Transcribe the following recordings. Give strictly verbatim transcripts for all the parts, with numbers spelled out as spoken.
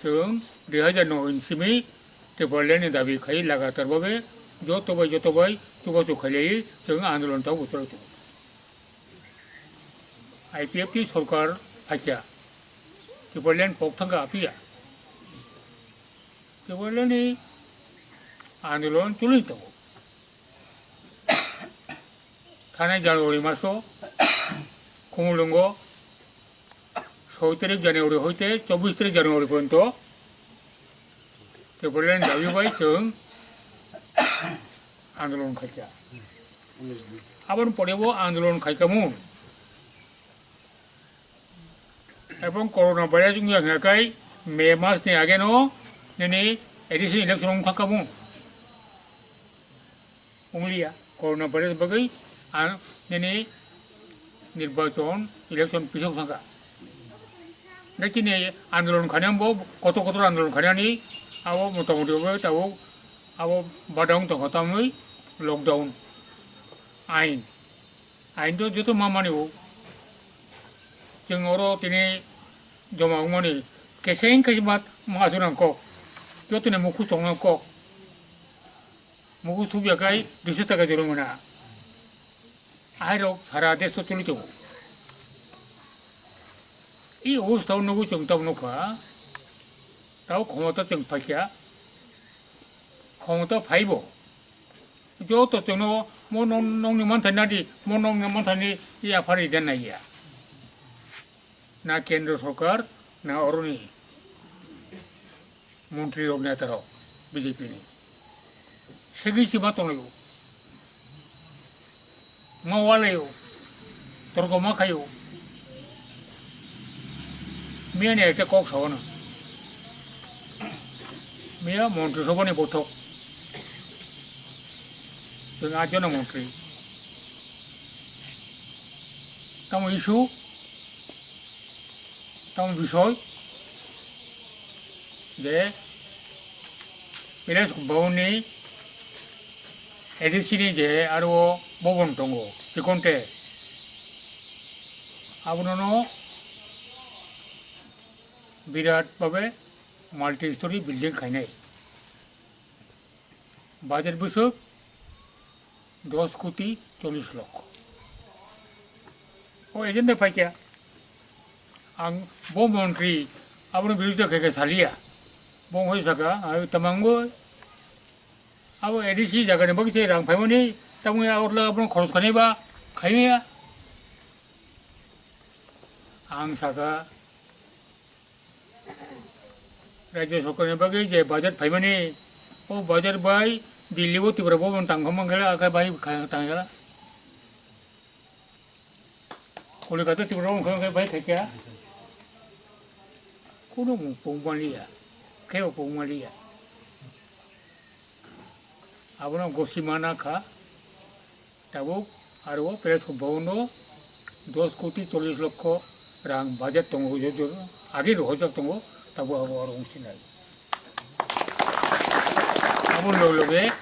Chwng dui hajar no ni simi Tipraland ni dabi khai lagatar babe joto bai joto bai chubachu khailai chwng andolon ta bwswk tongo. I P F T sorkar phaikha, Tipraland pok thangkha apiya. Tipraland ni andolon choli tongo. Thanai January maso Khumulwngo soi tarik January hoite chobbish tarik January porjonto Tipraland dabi bai chwng andolon khaikha. Aboni pore bo andolon khaikha mung. Ebong corona virus wngya hwnka khe May mas ni age no nini A D C election wngkha kha mung. Wngliya, corona virus bagwi ang nini nirbachon election pisok thangkha. Nai chini andolon khainai bo kotor kotor andolon khainani abo motamoti bo tabuk abo badang tongkha tamwi lockdown ain. Ain to joto ma mani o. Chwng oro tini joma wngmani keseng keseng mat ma aswk nang kok. Joto ni mukhus tong nang kok. Mugus thubya khai duiso taka jorimana. Ahairok sara desh o choli tongo. I obostha o nugwi chwng tamo nukha, tao khomota chwng phaikha, khomota phaibo. Joto chwngno mo nong-, nongni manthai nadi, mo nongni manthai ni yaphar ride naiya. Na kendro sorkar, na oroni montri rok, neta rok, B J P ni. Segwi se ma tonglaio. Ma walaio. Torko ma khaio. Miya ni ekta kok sao na. Miya montri sobha ni bothok. Chwng atjona montri. Tamo issue? Tamo bisoi je village bhavan ni A D C ni je aro bhavan tongo, chikonte abono no birat bhabe multi story building khainai. Budget bwswk dos koti chollish lokho. O agenda phaikha. Ang bo montri aboni birodita khe khe saliya. Bo wngkha saka, ang tamangbo abo A D C jagani bagwi se rang phaimani, tamoni orla abono khoros khainai ba khaimaya. Ang saka, Rajya sorkarni bagwi je budget phaimani, o budget bai Delhi o Tripura bo tangkha mangala, akai bai kha-, tangkha. Kolkata Tripura wngkha, wngkha bai khaikha. Kuno mung pung manliya, khe bo pung manliya. Abono gosi mana kha. Tabuk aro press bhavan o dos koti chollish lokho rang budget tongo, jor jor age rohorjak tongo, tabuk abo aro wngsinai. Aboni loge loge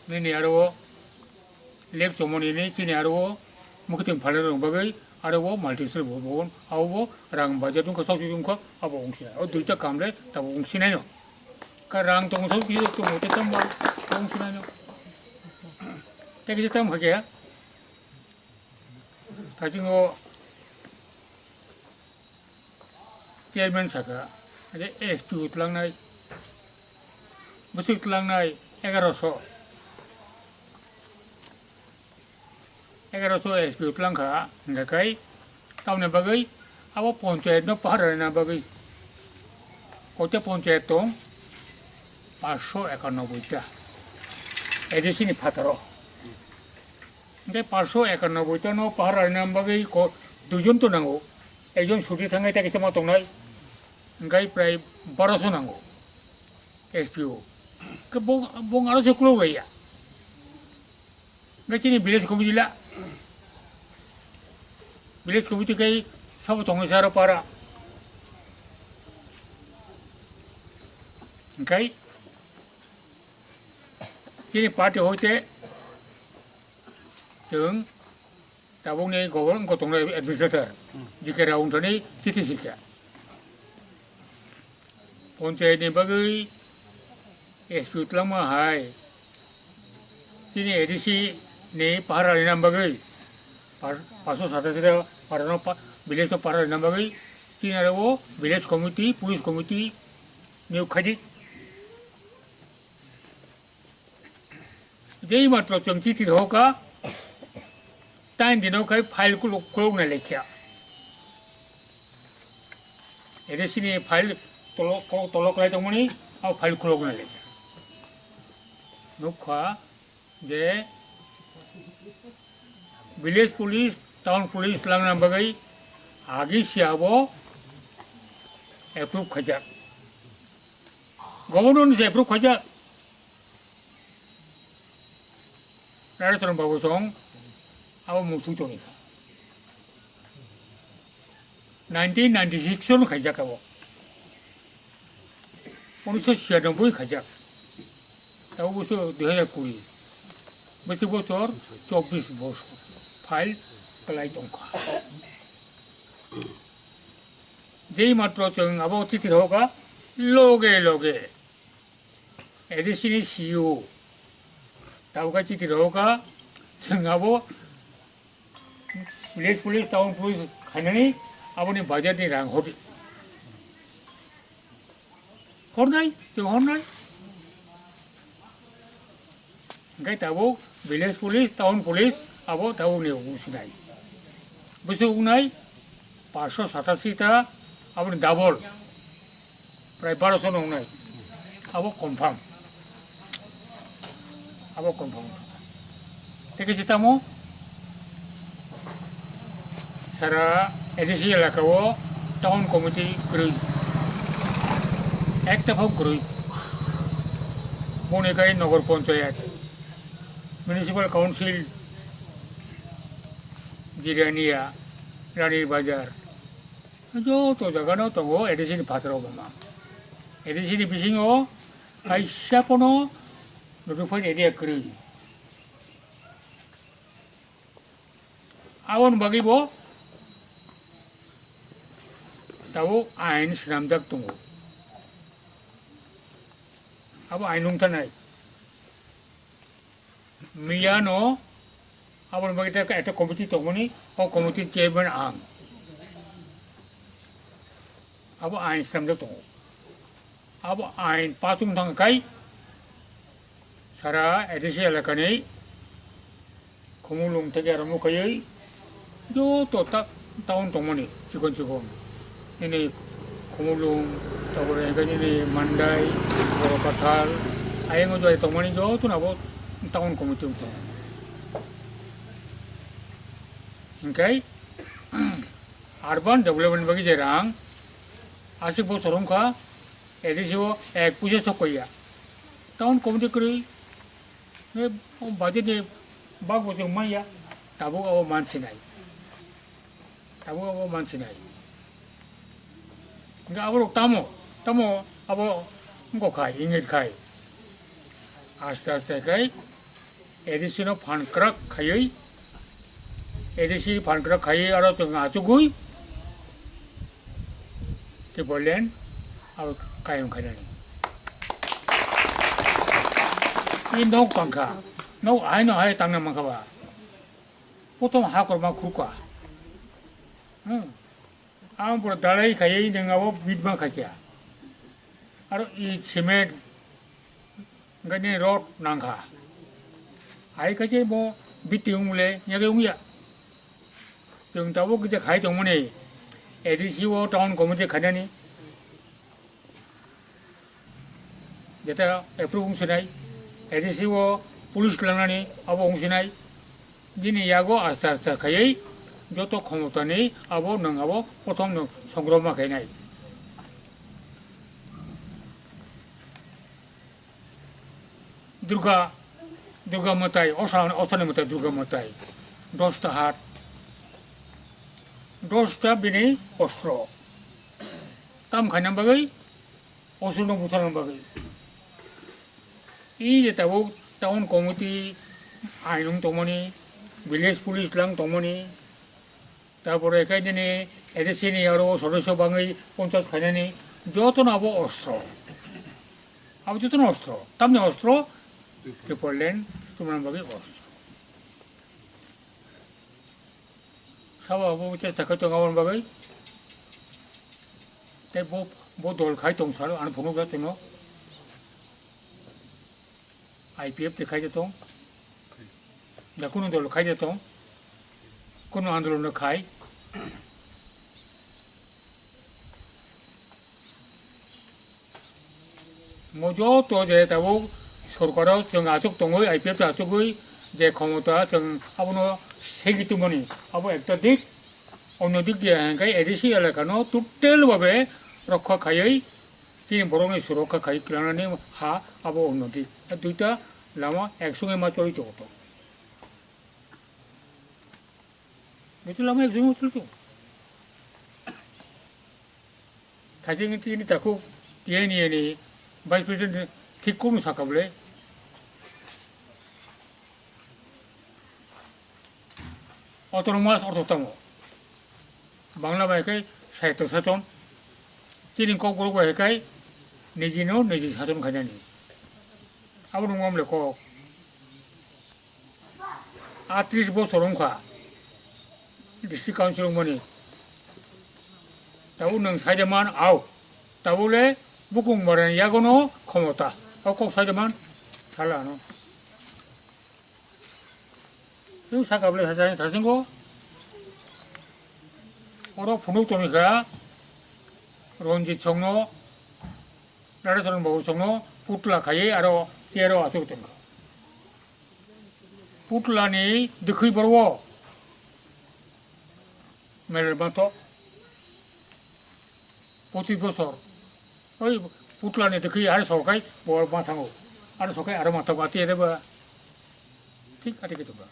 nini aro lek chomoni ni chini aro mukhuitwng phalnai rok bagwi aro bo multi story bhavan abo bo rang budget wngkha, sok sok wngkha, abo wngsinai. O duita kam le tabuk wngsinai no. Ka rang tong sok, kisa tong, tei tamo, tong sinai no. Tei kisa tamo khe, kachingo chairman saka, ade S P utlangnai, bwswk tlangnai egaroso. Egaroso S P utlang kha, hingkha khe tamoni bagwi abo ponchayat no pahar rwna bagwi koita ponchayat tong, paanch sho ekanoboi ta A D C ni phataro. Hingkhe paanch sho ekanoboi ta no pahar rwna bagwi ko-, duijon to nango, ekjon chuti thangwi ta kisa ma tongnai, hingkhe prai baro sho nango S P O. Khe bo, bo aro se kulok laiya. Hingke chini village committee la, village committee kai sabo tongwi saro para. Hingke chini party hoite chwng tabukni government tongna administrator G K Rao wngthani chithi sikha. Ponchayat ni bagwi S P U twlangma hai chini A D C ni pahara rina bagwi pas-, paso sata sita pahara no pa-, village no pahara rina bagwi chini aro o village committee, police committee niyok khaidi. Jei matro chwng chiti rohoka, tain dino khai file kuluk, kuluk na lekha. A D C ni file tolo, ko-, tolo kwlai tongmani, o file kuluk na lekha. Nukha je village police, town police twlangna bagwi agi siya bo approve khaijak. Governor ni se approve khaijak. Radhacharan Babu song abo muthung tongwi kha. Nineteen ninety-six son khaijak abo. Unisho chhiyanoboi khaijak. Abo boso dui hajar kuri. Bwswk bosor chobbish bosor. File kwlai tongkha. Jei matro chwng abo chiti rohoka loge loge. A D C ni C E O tabuk khe chiti rohoka, chwng abo village police, town police khainani aboni budget ni rang hodi. Hornai, chwng hornai. Hingke tabuk village police, town police abo tabuk ni ungsinai. Bwswk wngnai paanch sho satasi ta, aboni double. Prai baro sho no wngnai. Abo confirm. Abo confirm. Tei khe se tamo sara A D C elaka o town committee kwrwi. Ekta phok kwrwi. Boni kai Nagar Panchayat, Municipal Council, Jirania, Rani Bazar. Joto jaga no tongo A D C ni phataro buma. A D C ni bisingo kaisa pono notified area kwrwi. Aboni bagwi bo tabuk ain swnamjak tongo. Abo ain wngtanai. Miyano aboni bagwi ta ekta committee tongmani, o committee chairman ang. Abo ain swnamjak tongo. Abo ain pass wng thang khai sara A D C elakani Khumulwng theke aro mukhaiwi joto ta-, town tongmani chikon chikon. Nini Khumulwng, tabore hingke nini Mandai, Borokathal, ayang o jai tongmani joto nabo town committee wng tongo. Hingke urban development bagwi je rang aswk bosor wngkha, A D C o ek puisa sok ya. Town committee kwrwi, eh, budget ni bak bo chwng manya, tabuk abo mansinai. Tabuk abo mansinai. Hingke aborok tamo, tamo abo wngkha khai, ingit khai. Aste aste khai A D C no phan kwrak khaiwi, A D C phan kwrak khaiwi aro chwng achugwi Tipraland abo kayong khainani. I nok tangkha, nok haino hai tangna mankha ba. Prothom ha korma khurkha. Hmm. Ang pura dalai khaiwi nwng abo bidma khaikha. Aro i cement, hingke nini rod nangkha. Hai khe se bo biti wng le yagwi wngya. Chwng tabuk kisa khai tongmani, A D C o town committee khainani. Jeta approve wngsinai, A D C o police langnani abo wngsinai. Bini yago aste aste khaiwi joto khomotani abo nwng abo prothom nwng songroma khainai. Durga, Durga mwtai, osa, osani mwtai Durga mwtai. Dosta hat, dosta bini ostro. Tam khaina bagwi, osurno butharna bagwi. I je tabuk town committee ainung tongmani, village police lang tongmani, tarpore khe nini A D C ni aro sodosyo bangwi ponchas khainani, Jotono abo ostro. Abo jotono ostro. Tamni ostro, Tipraland, Tipraland bagwi ostro. Sabo abo chesta khai tongo aboni bagwi. Tei bo, bo dol khai tong salo, ano phunukjak chwngno. I P F tei khai de tong. Da kunu dol khai de tong. Kunu andolon no khai. Mo joto je tabuk sorkaro chwng achuk tongwi, I P F ta achugwi je khomota chwng abono segwi tongmani, abo ekta dik. Onno dik de hwnkhe A D C elakano total babe rokha khaiwi chini borokni surokha khaiwi kwlangnani ha abo onno dik. Duita lama ek songwi ma choli tongo to. Duita lama ek songwi ma choli tongo. Thaising tini takhuk T N A ni Vice President thik kunu saka bole. Autonomous ortho tamo. Bangla bai khe Swayatto Sachon. Chini Kokborok bai khe nijino niji sachon khainani. Abo nung mamle kok. Atris bosor wngkha district council wngmani. Tabuk nwng saide man au. Tabuk le bukung barani yagono khomota. O kok saide man sala ano. Tei saka bwlai sacha sachingo. Oro phunuk tongkha Ranjit songno, Radhacharan babu songno putla khaiwi aro chair o achuk tongkha. Putlani dwkhwi borok o mele mato pochis bosor. Oi putlani dwkhwi aro sokai bo ma thango. Aro sokai aro ma thango ati ere ba. Thik ati kitu ba.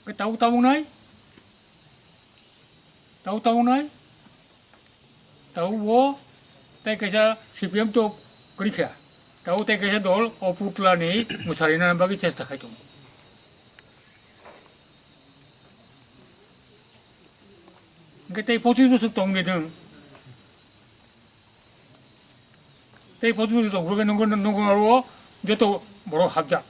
Ke tau tau nai. Tau tau nai. Tau bo tei kaisa C P M to kwrwi kha. Tau tei kaisa dol o putlani mwsarina bagwi chesta khai tongo. Hwnkhe tei pochis bosor tongni nwng. Tei pochis bosor tong phuru khe nungkhe nungkhe aro joto borok hapjak.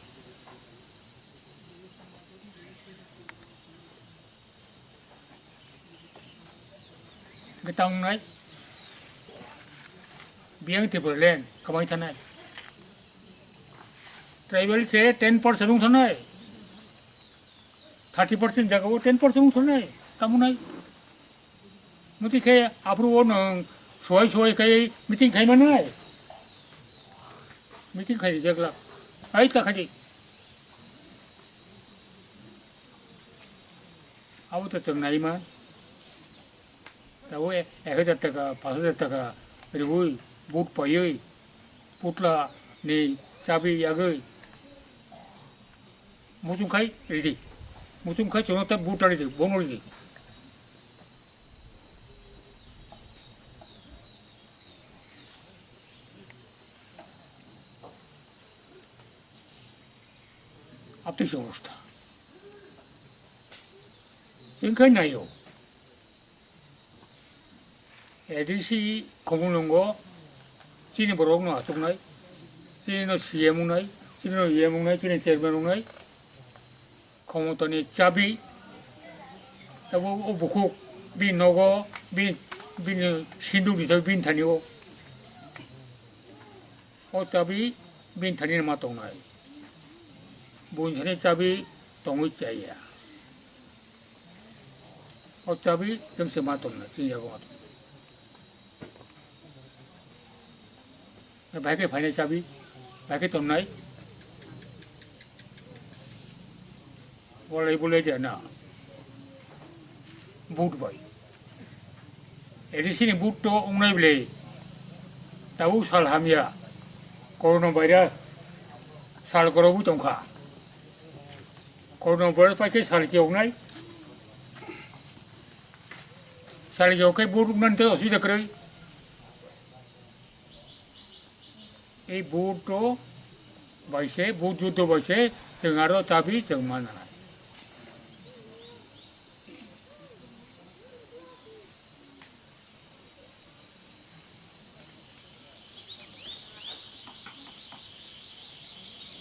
Hwnkhe tamo wngnai biyang Tipraland kwmai thanai. Tribal se ten percent wng thanai. Thirty percent jaga o ten percent wng thanai. Tamo wngnai. Muti khe aphuru o nwng suwai suwai khai meeting khai manai. Meeting khai rijak la. Ai ta khai. Abo to chwng nai man. Tabuk ek hajar taka, pash hajar taka riui, vote paiui, putla ni chabi yagui. Muchung khai ridi. Muchung khai chwngno ta vote ridi, bono ridi. Abtui se obostha. Chwng khai naio. A D C khumulwngo chini borokno achuknai, chini no C M wngnai, chini no E M wngnai, chini chairman wngnai. Khomotani chabi, tabuk o bukhuk bini nogo, bini, bini sinduk ni chabi bini thani o. O chabi bini thani ma tongnai. Buini thani chabi tongwi chaya. O chabi chwng se ma tongna, chini yago ma tong. Bahai khe phainai chabi, bahai khe tonnai. Bolai bolai de na. Vote bai. A D C ni vote to wngnai bwle. Tabuk sal hamya. Corona virus sal korobwi tongkha. Corona virus pai khe sal kiyoknai. Sal kiyok khe vote wngnani tei osubida kwrwi. Ei vote to bai se, vote juddo bai se chwng aro chabi chwng ma nanai.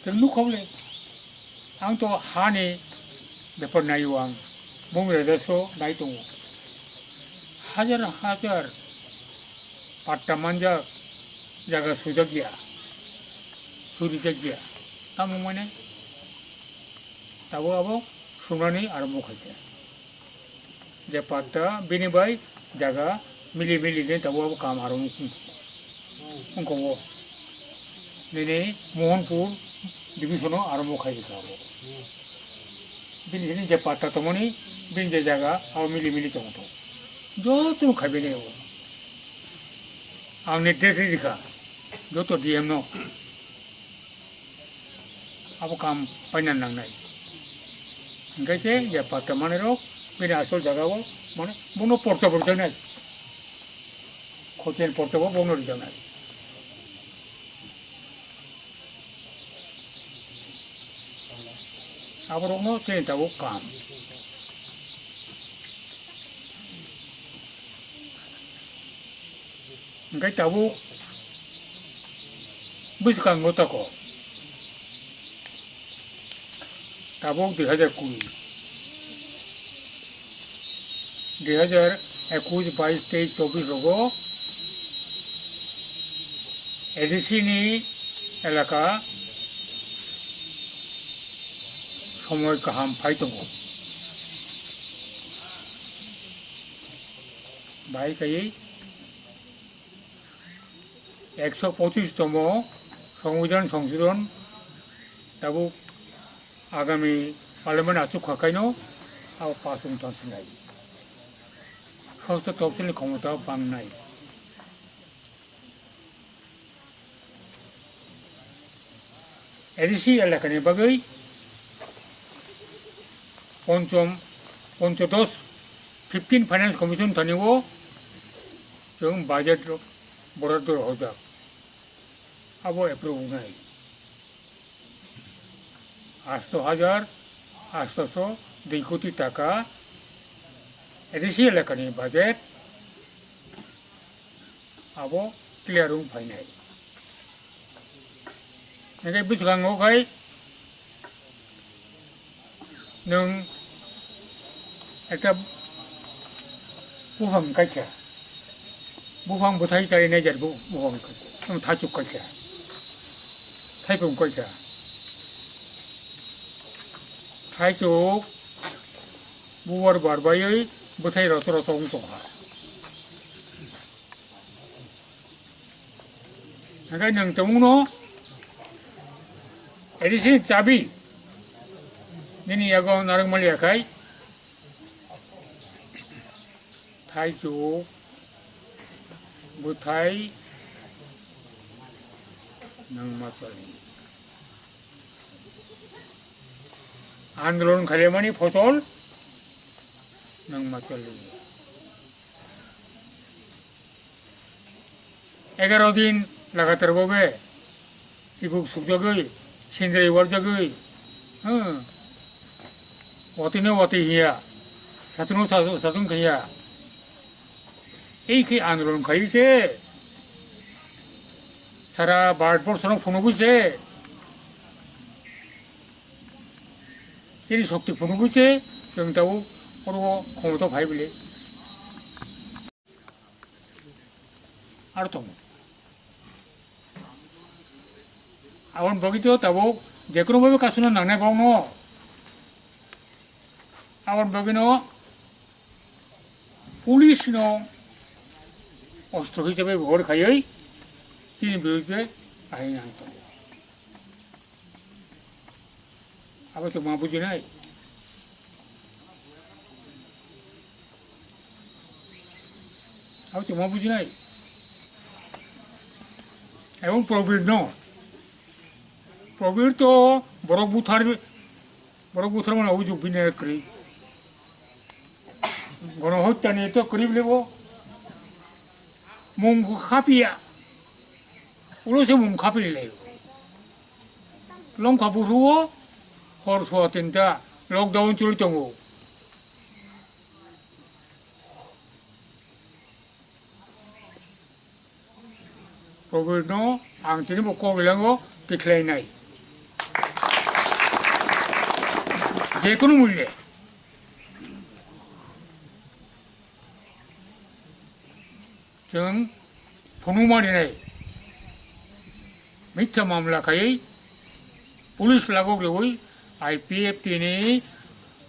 Chwng nukhokle, ang to hani bepar naio ang, bung rejaso nai tongo. Hajar hajar patta manjak jaga sujakya, surijakya. Tamo mane, tabuk abo sunani arambo khaikha. Je patta bini bai jaga mili mili de tabuk abo kam aro wngkha o. Nini Mohanpur division o aro wngkha abo. Bini hini je patta tongmani bini je jaga abo mili mili tongo to. Joto khai bini o. Ang ni dress rikha joto D M no. Abo kam paina nangnai. Hingke se ya patta manwi rok bini asol jaga o mane bono porcha bo rijaknai. Khotiyan porcha bo bono rijaknai. Aborokno chini tabuk kam. Hingke tabuk bwskango tako. Tabuk dui hajar kuri, dui hajar ekush, bais, teis, chobbish rogo A D C ni elaka somoi kaham phai tongo. Bai kaiwi ekso pochis tomo Songbidan Songsodhon tabuk agami parliament achuk kha kaino abo pass wng tong sinai. Sosto topsilni khomota bangnai. A D C elakani bagwi ponchom, ponchodosh, fifteen Finance Commission thani o chwng budget boroddo rohorjak. Abo approve wngnai. Asto hajar, asto so dui koti taka A D C elakani budget. Abo clear wng phainai. Hingke bwskango khai nwng ekta buphang kaikha, buphang bwthai chari nai jar bu-, buphang nwng thaichuk kaikha, thaipung kaikha, thaichuk bubar bar baiwi bwthai rochor rochor wng tongkha. Hingke nwng tongmungno A D C ni chabi nini yago narwk maliya khai thaichuk bwthai nwng ma choli. Andolon khaimani phosol nwng ma choli. Egaro din lagatar bobe chibuk sukjagwi, sindri warjagwi, hmm, watino wati hiya, satungno sa-, satung hiya. Ei khe andolon khai se, sara Bharat borsho no phunugwi se, chini shokti phunugwi se, chwng tabuk oro khomota phai bile. Aro tongo. Aboni bagwi to tabuk jekono bhabe kasuna nangnai bokno. Aboni bagwino police no ostro hisabe bohor khaiwi chini birudde ahin ang tongo. Abo chwng ma bujinai. Abo chwng ma bujinai. Ebong Probir no. Probir to borok buthar, borok buthar mano ujuk bini kwrwi. Gono hottani to kwrwi bwlebo. Mung khapiya. Ulo se mung khapili lai. Longkha buphuru o hor sowa tinta lockdown choli tongo. Covid no ang tini bo kok lango tikhlai nai. Jekunu mulye chwng phunukma rinai mitha mamla khaiwi police lagok riwi I P F T ni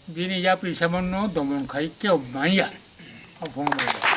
bini yapri samanno domon khai kebo manya. O phunukma rinai.